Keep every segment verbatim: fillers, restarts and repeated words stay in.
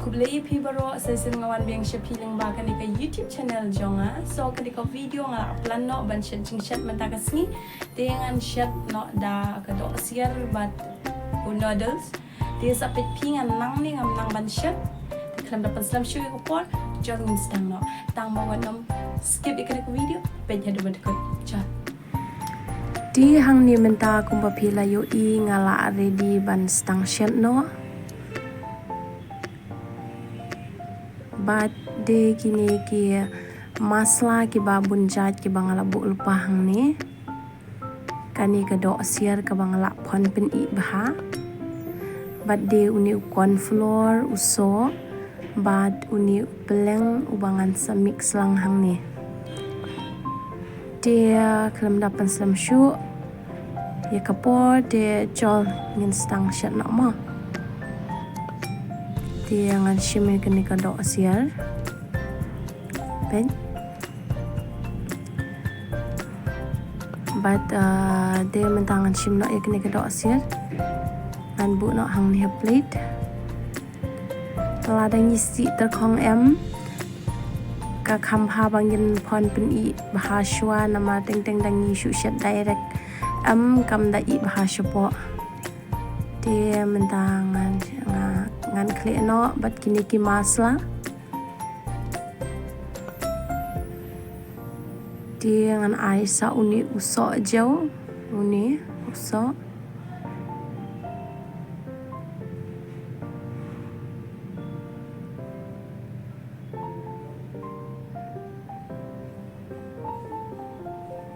Khublei phi baroh, sa shisien nga wan biang sha phi lyngba kane ka YouTube channel jong nga. So kane ka video nga la plan noh ban shet jingshet mynta ka sngi. Te ngan shet noh da ka dohsiar bad u noodles. Te sa peit phi ngan nang ne ngam nang ban shet. Te khlem da pynslem shuh ïa ka por, jong ngin sdang noh. Tang ba wat nym skip ïa kane ka video, peit haduh ba dkut. Jong. Te hangne mynta kumba phi la ïohi nga la ready ban sdang shet noh. Bad de kine ki masala kiba bun jait kiba nga la buh lypa hangne. Kane ka dohsiar kaba nga la phon pynïh bha. Bad de une u corn flour, u soh, bad une u pylleng uba ngan sa mix lang hangne. Te khlem da pynslem shuh ïa ka por, te jong ngin sdang shet noh mo. Te ngan shim ïa kane ka dohsiar. Peit. Bad, ah, de mynta ngan shim noh ïa kane ka dohsiar. Ngan buh noh hangne ha plate. Lada ngi sdih tyrkhong em, ka kham bha ba ngin phon pynïh bha shuwa namar teng teng da ngi shu shet direct em, kam da ïh bha shapoh. Te mynta ngan, nga, ngan khleh noh bad kine ki masala. Te ngan ai sa une u soh jong, une u soh.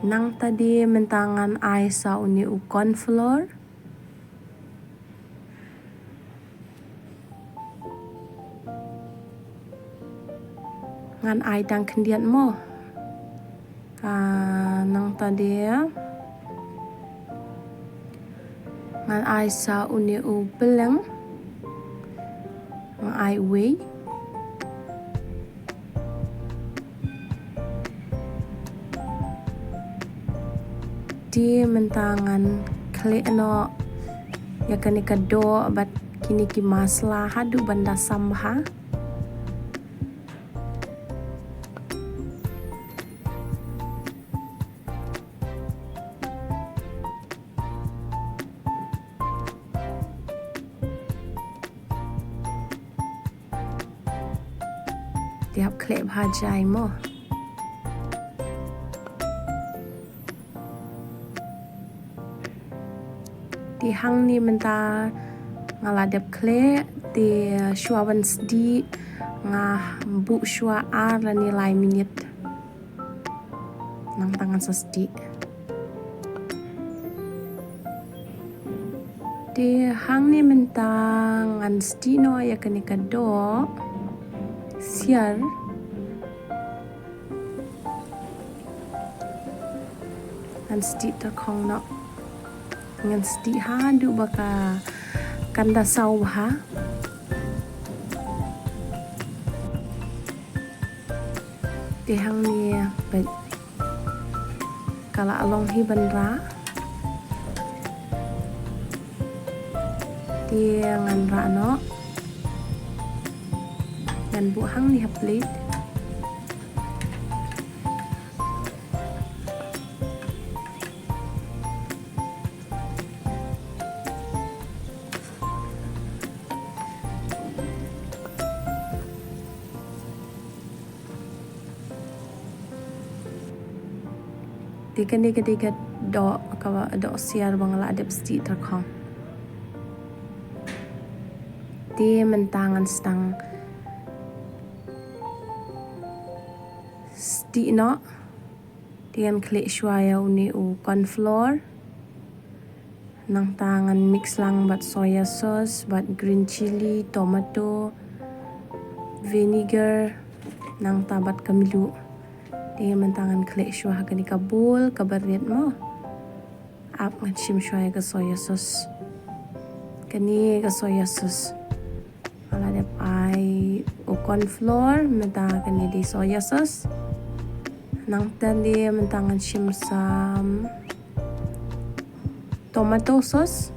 Nangta de mynta ngan ai sa une u corn flour. Ngan ai tang khyndiat mo. Ah, nangta de ngan ai sa une u pylleng. Ngan ai uwei. Te mynta ngan khleh noh ïa kane ka doh bad kine ki masala haduh ban da sam bha. Te hap khleh bha jai mo. Te hangne mynta nga la dep khleh, te shuwa ban sdih nga buh shuwa ar lane lai minit. Nangta ngan sa sdih. Te hangne mynta ngan sdih noh ïa kane ka dohsiar. Ngan sdih tyrkhong noh. Ngan sdih haduh ba ka kan da saw bha. Te hangne peit ka la long hi ban rah. Te ngan rah noh. Ngan buh hangne ha plate. Te kane ka dei ka doh, ka dohsiar ba nga la dep sdih tyrkhong. Te mynta ngan sdang sdih noh. Te ngan khleh shuwa ïa une u corn flour. Nangta ngan mix lang bad soya sauce, bad green chilli, tomato, vinegar, nangta bad ka mluh. Te mynta ngan khleh shuwa ha kane ka bowl kaba rit mo. Ap ngan shim shuwa ïa ka soya sauce. Kane ka soya sauce. Nga la dep ai u corn flour, mynta kane dei soya sauce. Nangta de mynta ngan shim sa tomato sauce.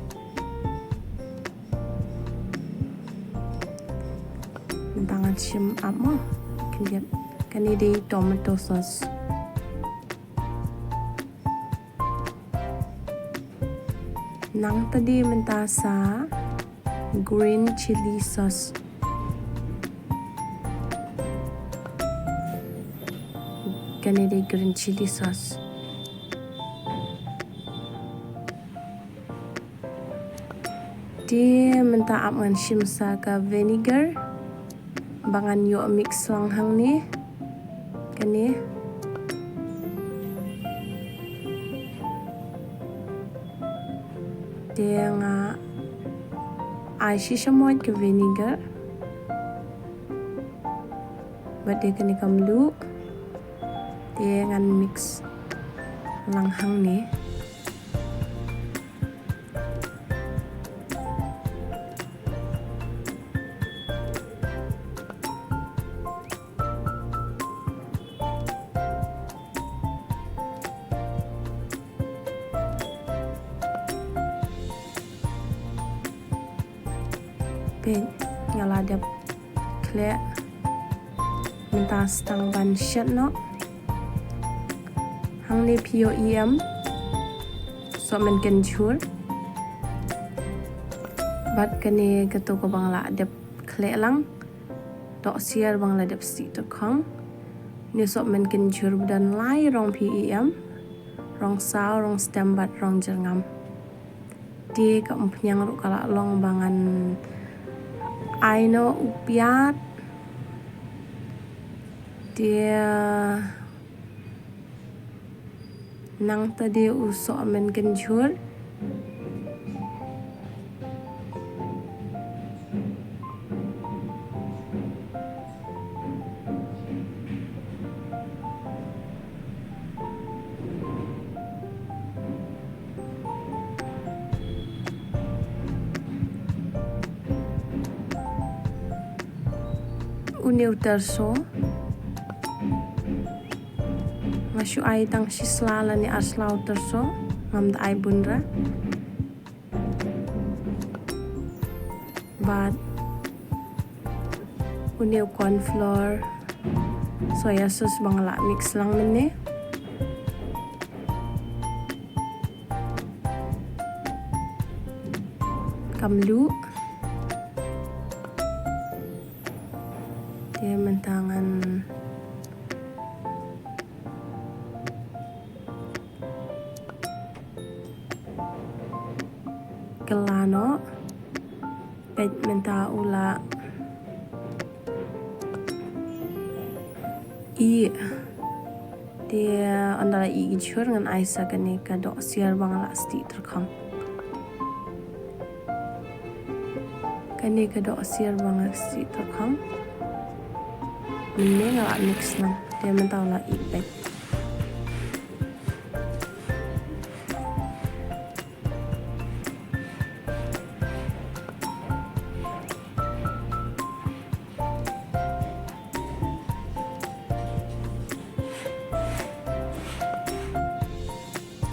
Shim ap mo. Khyndiat. Kane dei tomato sauce. Nangta dei mynta sa green chili sauce. Kane dei green chili sauce. Te mynta ap ngan shim sa ka vinegar ba ngan ïoh mix lang hangne. Kane. Te nga ai shi shamoit ka vinegar. Bad te kane ka mluh. Te ngan mix lang hangne. Peit, nga la dep khleh. Mynta sdang ban shet noh. Hangne phi ïohi em, sohmynken jhur. Bad kane kato kaba nga la dep khleh lang. Dohsiar ba nga la dep stieh tyrkhong. Ne sohmynken jhur ba don lai rong, phi ïohi em. Rong saw, rong stem bad rong jyrngam. Te ka umphniang ruh ka la long ba ngan ai noh u piat. Te nangta dei u sohmynken jhur. Une u tyrso. Nga shu ai tang shi sla lane ar sla u tyrso. Ngam da ai bun ra. Bad une u corn flour, soya sauce ba nga la mix lang mynne. Ka mluh. Te mynta ngan kylla noh. Peit mynta u la ih. Te ynda la ih ki jhur ngan ai sa kane ka dohsiar ba nga la stieh tyrkhong. Kane ka dohsiar ba nga stieh tyrkhong. Mynne nga la mix noh. Te mynta u la ih peit.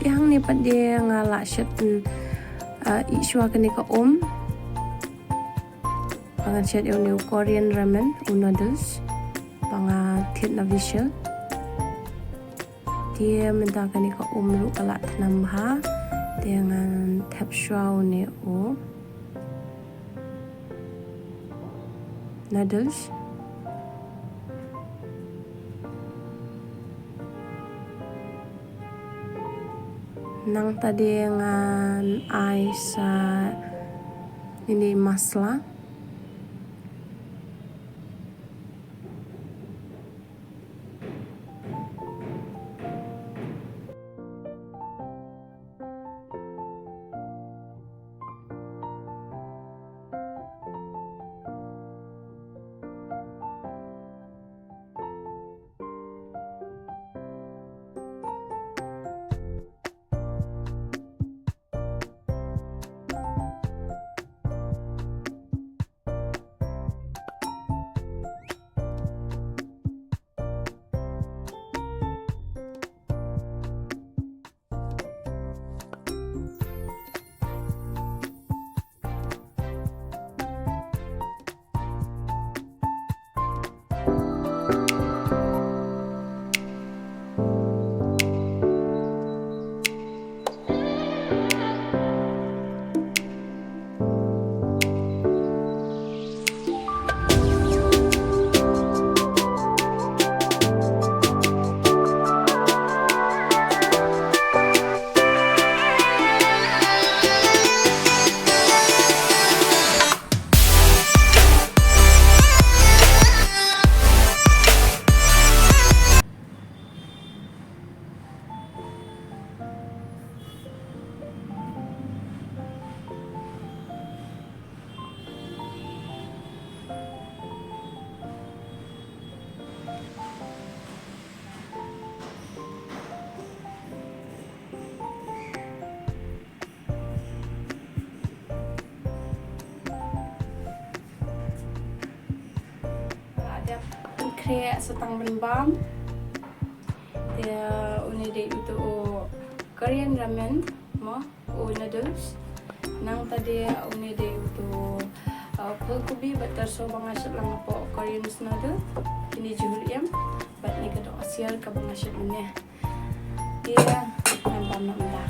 Te hangne pat de nga la shet, uh, ih shuwa kane ka um. Ba ngan shet ïa une u Korean ramen, u noodles. Ba nga thied na visual. Te mynta kane ka um ruh ka la tnam bha. Te ngan thep shuwa une u noodles. Nangta de ngan ai sa ine i masala. Khreh sa tang ban bam. Te une dei uto u Korean ramen mo, u noodles. Nangta de une dei uto, uh, phulgobi bad tyrso ba nga shait lang hapoh Korean noodle. Kine jhur im bad ne ka dohsiar kaba nga shait mynne. Te ngan bam noh mynta.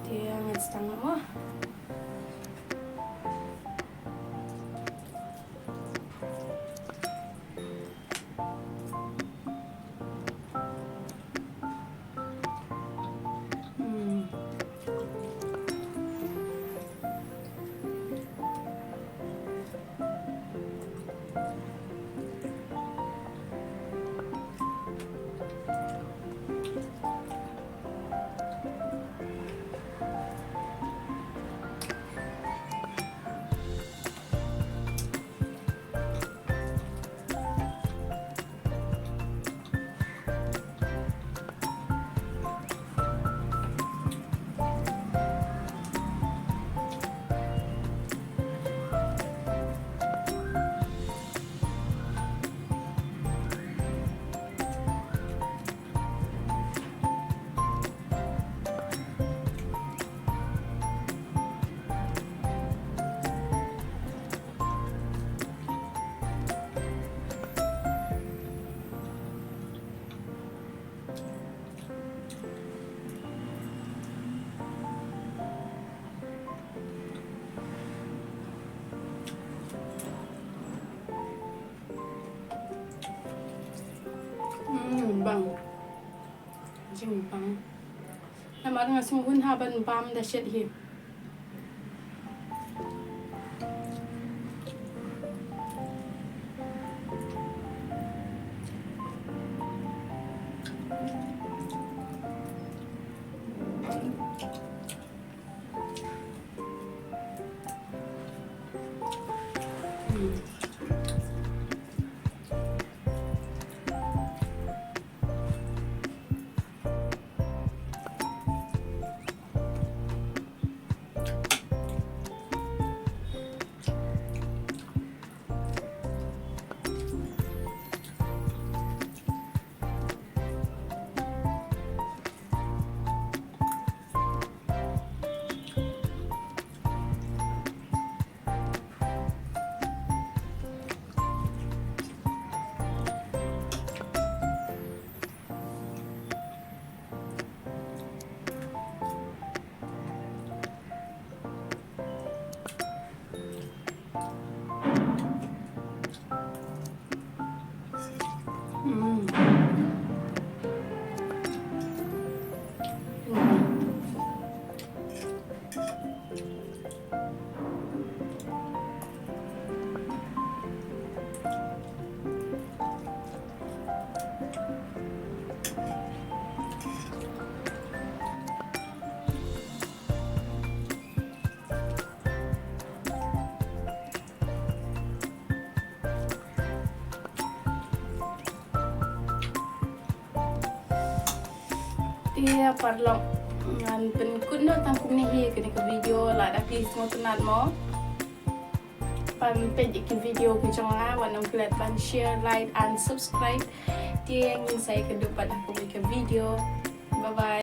Te ngan stang noh mo. Hmm. Hmm, bang. Jingbang. Namar nga sngewhun ha ban bam da shet hi. Mm. Te paralok, ngan pynkut noh tang kumne hi kane ka video. Lada phi sngewtynnat mo, pan peit ïa ki video ki jong nga, wat nym klet ban share, like and subscribe. Te ngin sa ïakynduh pat ha kawei ka video. Bye bye.